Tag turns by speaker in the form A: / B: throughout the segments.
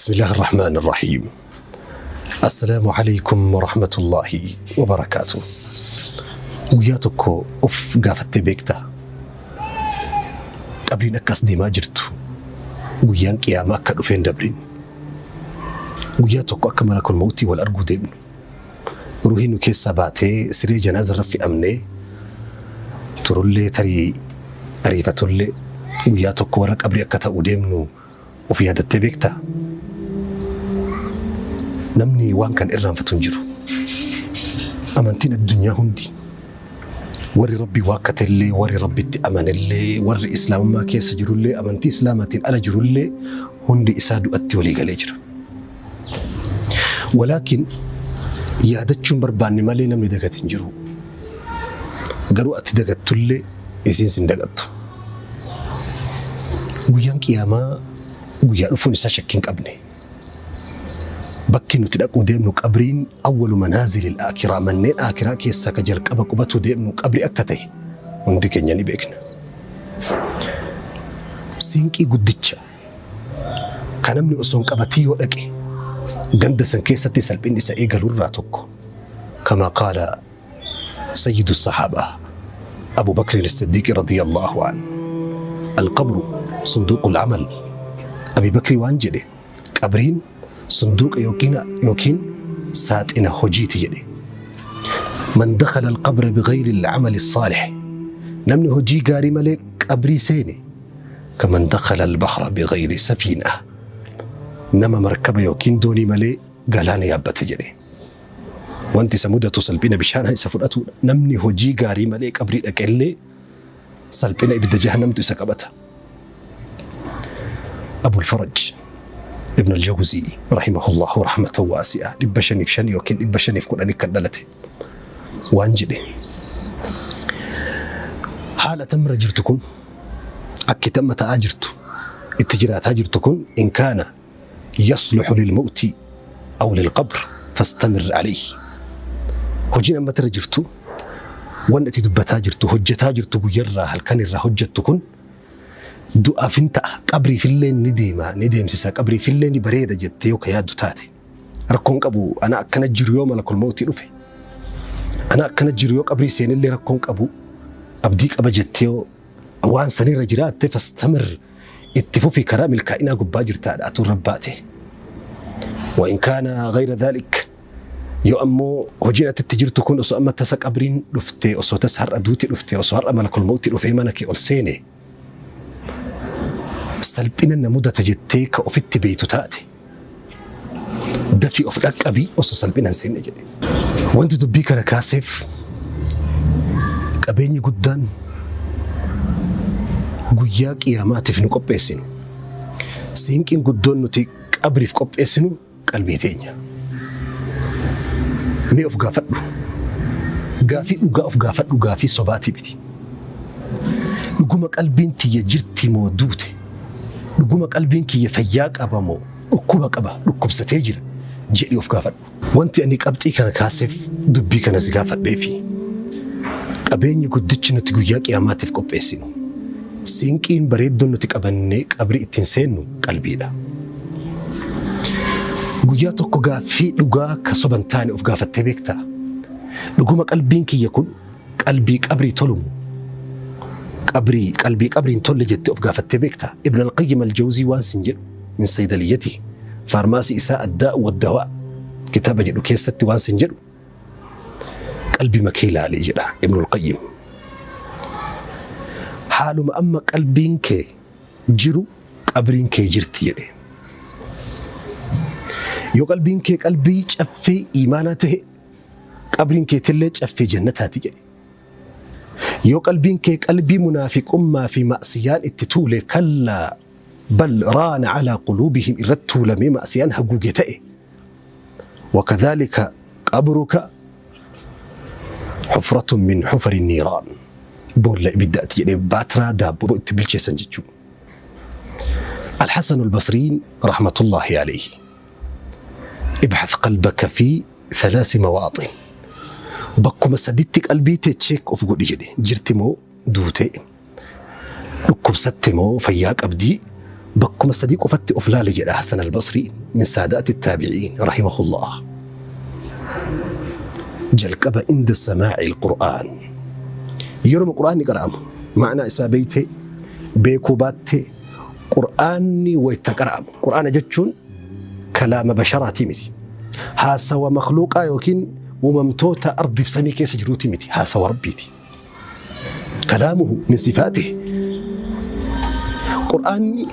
A: Bismillaahi Arrahmaani Arrahiim. Assalaamu Aleykum Warahmatullaahi Wabarakaatuh. Guyyaa tokko of gaafattee beektaa? Qabriin akka as deemaa jirtu, guyyaan qiyaamaa akka dhufee hin dabrin, guyyaa tokko akka malakul mawtii wal arguu deemnu, ruuhii nu keessaa baatee siree janaaza irra fe'amnee turullee tarii ariifatullee guyyaa tokko warra qabrii akka ta'uu deemnu Of yaadattee beektaa? Namni waan kana irraanfatu hin jiru. Amantiin addunyaa hundi warri Rabbi waakkatellee, warri Rabbitti amanellee, warri Islaamummaa keessa jirullee, amantii Islaamaatiin ala jirullee hundi isaa du'atti walii galee jira. Walaakin yaadachuun barbaanne malee namni dagate hin jiru. Garuu ati dagattullee isiin sin dagattu. Guyyaan Qiyaamaa guyyaa dhufuun isaa shakkii hin qabne. Bakki nuti dhaquu deemnu qabriin awwalu manaazilil aakiraa manneen aakiraa keessaa ka jalqaba qubatuu deemnu qabri akka ta'e hundi keenya ni beekna. Siinqii guddicha ka namni osoo hin qabatin yoo dhaqe ganda san keessatti salphinni isa eegalu irraa tokko kamaa qaala Sayyidu Sahaabaa Abu Bakrin As-Siddiiqi radiyallaahu an Al-qabru sunduuqul amal Abi Bakrii waan jedhe qabriin sunduuqa yookiin yookiin saaxina hojiiti jedhe. Man dakhala al-qabra bighayri al-amali as-saalih namni hojii gaarii malee qabrii seene kaman dakhala al-bahra bighayri safiina nama markaba yookiin doonii malee galaana yaabbate jedhe. Wanti isa mudatu salphina bishaanaa isa fudhatuudha. Namni hojii gaarii malee qabrii dhaqellee salphina ibidda jahannamtu isa qabata. Abul Faraj Ibn al-Jawzii rahimahullahu rahmatan waasi'a 505 yookiin 510 kan dhalate waan jedhe haala tamra jirtu kun akki tamma ta'aa jirtu itti jiraataa jirtu kun in kaana yasluhu lilmawti aw lilqabr fastamir alayhi. Hojiin amma irra jirtu, wanni ati dubbataa jirtu, hojjetaa jirtu guyyarraa halkan irraa hojjettu kun du'aaf hin ta'a, qabriifillee ni deema, ni deemsisa, qabriifillee ni bareeda jettee yoo ka yaaddu taate. Rakkoon qabu ana akkana jiru yoo malakul mawtii dhufe, ana akkana jiru yoo qabrii seenillee rakkoon qabu abdii qaba jettee yoo waan sanirra jiraatte fastamir itti fufi karaa milkaa'inaa gubbaa jirtaadha atuu irra baate. Wa in kaana ghayra dhaalik yoo ammoo hojiin ati itti jirtu kun osoo amma tasa qabriin dhufte osoo tasa har'a duuti dhufte osoo har'a malakul mawti dhufee mana kee ol seene salphina na mudata jettee ka ofitti beeytu taate Dafii of dhaqqabi osoo salphina hin seenne jedhe. Wanti dubbii kana kaaseef qabeenyi guddaan guyyaa qiyaamaatiif nu qopheessinu siinqiin guddoon nuti qabriif qopheessinu qalbii teenya. Mee of gaafadhu. Gaafii dhugaa of gaafadhu gaafii sobaatii miti. Dhuguma qalbiin tiyya jirti moo duute? Dhuguma qalbiin kiyya fayyaa qaba moo dhukkuba qaba, dhukkubsatee jira? jedhii of gaafadhu. Wanti ani qabxii kana kaaseef dubbii kana si gaafadheefi qabeenyi guddichi nuti guyyaa qiyaamaatiif qopheessinu, siinqiin bareedduun nuti qabannee qabrii ittiin seennu qalbiidha. Guyyaa tokko gaaffii dhugaa ka soba hin taane of gaafattee beektaa? Dhuguma qalbiin kiyya kun qalbii qabrii tolu moo qabrii qalbii qabrii hin tolle jettee of gaafattee beektaa? Ibn al-Qayyim al-Jawzii waan sin jedhu min saydaliyyatihi faarmaasii isaa Addaa'u wad-Dawaa kitaaba jedhu keessatti waan sin jedhu qalbima kee ilaali jedha Ibn al-Qayyim. Haaluma amma qalbiin kee jiru qabriin kee jirti jedhe. Yoo qalbiin kee qalbii caffee iimaanaa ta'e Qabriin keetillee caffee jannataati jedhe. Yoo qalbiin kee qalbii munaafiqummaa fi ma'siyaan itti tuule kallaa bal raana alaa quluubihim irratti tuulamee ma'siyaan haguuge ta'e wakadhaalika qabruka hufratun min hufari niiraan boolla ibiddaati jedhee baatiraa daabboo itti bilcheessan jechuudha. Alhasan albasriin rahmatullaahi alayhi ibhath qalbaka fi thalaasi mawaaxin bakkuma saditti qalbii tee check of godhi jedhe jirti moo duute dhukkubsatte moo fayyaa qabdii Bakkuma sadii qofatti of laali jedha Hasan al-Basrii min saadaati taabiciin rahimahullah. Jalqaba inda samaa'i al-Qur'aan. Yeroma Qur'aanni qara'amu ma'anaa isaa beeytee beekuu baattee Qur'aanni wayta qara'amu. Qur'aana jechuun kalaama basharaatii miti. Haasawa makhluuqaa yookiin uumamtoota ardiif samii keessa jiruuti miti. Haasawa Rabbiiti. Kalaamuhu min sifaatihi. Qur'aanni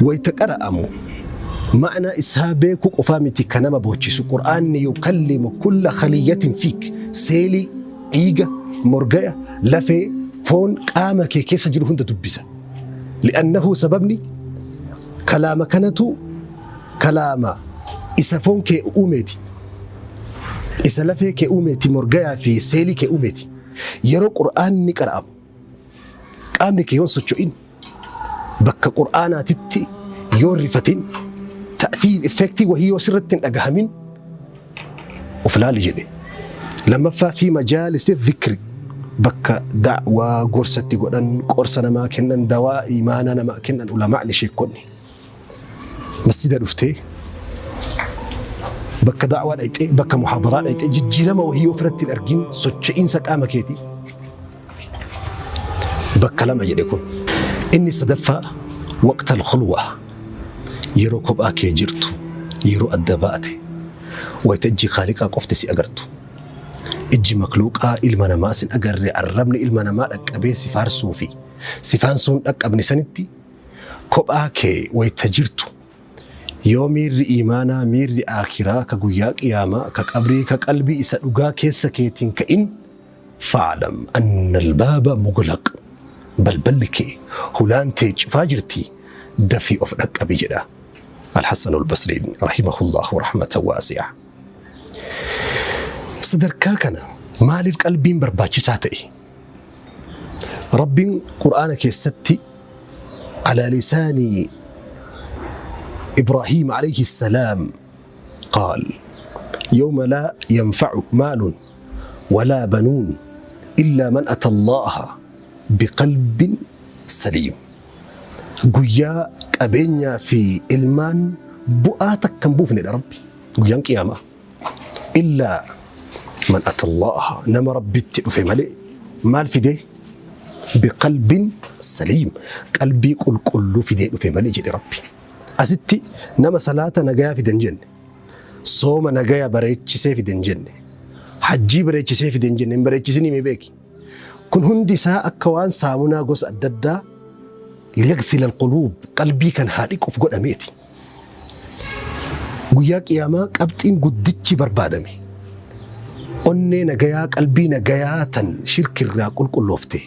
A: wayta qara'amu ma'anaa isaa beekuu qofaa miti ka nama boochisu. Qur'aanni yukallimu kulla khaliyyatin fiik. Seelii, dhiiga, morgaya, lafee, foon qaama kee keessa jiru hunda dubbisa. Li'annahu sababni kalaama kanatu kalaama isa foon kee uumeeti. Isa lafee kee uumeeti, morgayaa fi seelii kee uumeeti. Yeroo Qur'aanni qara'amu qaamni kee yoon socho'in, bakka Qur'aanaatitti yoo rifatin, ta'thiir effektii wahii yoo sirratti hin dhagahamin of laali jedhe. Lammaffaa fi majaalisi dhikri, bakka da'waa gorsatti godhan, qorsa namaa kennan, dawaa imaanaa namaa kennan ulamaa'ni sheekkonni. Masjida dhuftee, bakka da'waa dhayxee, bakka muhaadaraa dhayxee, jijjiirama wahii yoo ofirratti hin argin socho'iinsa qaama keetii bakka lama jedhe kun. Inni sadaffaa waqta al-khulwa, yeroo kophaa kee jirtu, yeroo adda baate, wayta ijji khaaliqaa qofti si agartu. Ijji makluuqaa ilma namaa sin agarre, arrabni ilma namaa dhaqqabee si faarsuu fi si faansuun dhaqqabne sanitti kophaa kee wayta jirtu, yoo miirri iimaanaa, miirri aakhiraa, ka guyyaa qiyaamaa, ka qabrii, ka qalbii isa dhugaa keessa keetiin ka'in, fa'alam anna albaaba muglaq, balballi kee, hulaan tee cufaa jirti, dafii of dhaqqabi jedha Alhassan Albasriin rahimahullahu rahmatan waasi'a. Sadarkaa kana maaliif qalbiin barbaachisaa ta'e? Rabbiin Qur'aana keessatti alaa lisaani Ibraahiim alayhi salaam qaal yawma laa yanfa'u maalun walaa banuun illaa man ata Allaaha biqalbin saliim. Guyyaa qabeenyaa fi ilmaan bu'aa takka hin buufnedha Rabbi guyyaan qiyaamaa. Illaa man ata Allaaha, nama Rabbitti dhufe malee. Maal fidee? Biqalbin saliim, qalbii qulqulluu fidee dhufe malee jedhe Rabbi. Asitti nama salaata nagayaa fide hin jenne. Sooma nagaya bareechisee fide hin jenne. Hajjii bareechisee fide hin jenne. Hin bareechisinii mee beeki. Kun hundi isaa akka waan saamunaa gosa adda addaa liyagsila alquluub, qalbii kan haa dhiquuf godhameeti. Guyyaa qiyaamaa qabxiin guddichi barbaadame onnee nagayaa, qalbii nagayaa tan shirkirraa qulqulloofte,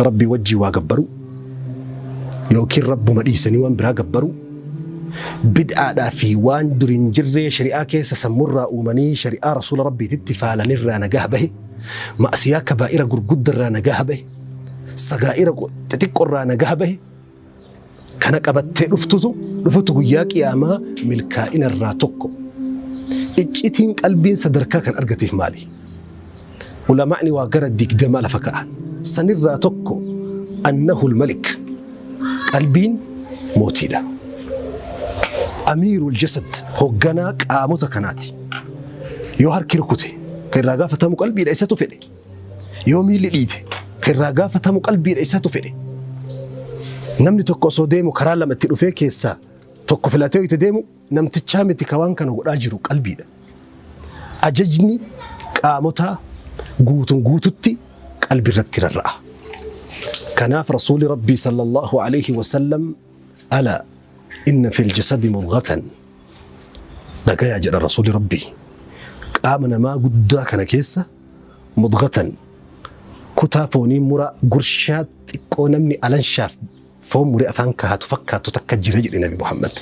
A: Rabbii wajjii waa gabbaruu yookiin Rabbuma dhiisanii waan biraa gabbaruu, bid'aadhaa fi waan dur hin jirree shari'aa keessa sammurraa uumanii shari'aa rasuula Rabbiititti faalanirraa nagaha bahe, ma'asiyaa kabaa'ira gurguddarraa nagaha bahe, sagaa'ira xixiqqorraa nagaha bahe kana qabattee dhuftutu dhufutu guyyaa qiyaamaa milkaa'ina irraa tokko. Iccitiin qalbiin sadarkaa kan argateef maali? Ulamaa'ni waa gara 20 lafa ka'an. Sanirraa tokko annahul malik. Qalbiin mootiidha. Amiirul jasad, hogganaa qaamota kanaati. Yoo harki rukute kan irraa gaafatamu qalbiidha, isatu fedhe. Yoo miilli dhiite kan irraa gaafatamu qalbiidha, isatu fedhe. Namni tokko osoo deemu karaa lama itti dhufee keessaa tokko filatee itti deemu, namtichaa miti ka waan kana godhaa jiru, qalbiidha. Ajajni qaamotaa guutun guututti qalbi irratti rarra'a. Kanaaf Rasuuli Rabbii sallallahu alaihi wasallam ala inna fil jasadi mudghatan, dhagayaa jedha Rasuuli Rabbii, qaama namaa guddaa kana keessa mudghatan, kutaa foonii mura gurshaa xiqqoo namni alanshaaf foon muree afaan kaahatu fakkaattu takka jira jedhe Nabi Muhammad.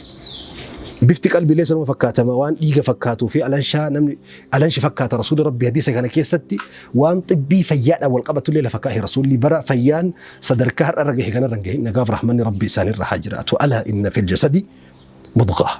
A: Bifti qalbiilee sanuma fakkaatama, waan dhiiga fakkaatuu fi alanshaa namni alanshi fakkaata. Rasuulli Rabbii hadiisa kana keessatti waan xibbii fayyaadhaan wal qabatullee lafa kaa'e. Rasuulli bara fayyaan sadarkaa har'a irra gahe kanarra hin gahin, nagaaf rahmanni Rabbii isaanirra haa jiraatu. Alaa inna fil jasadi mudghaa.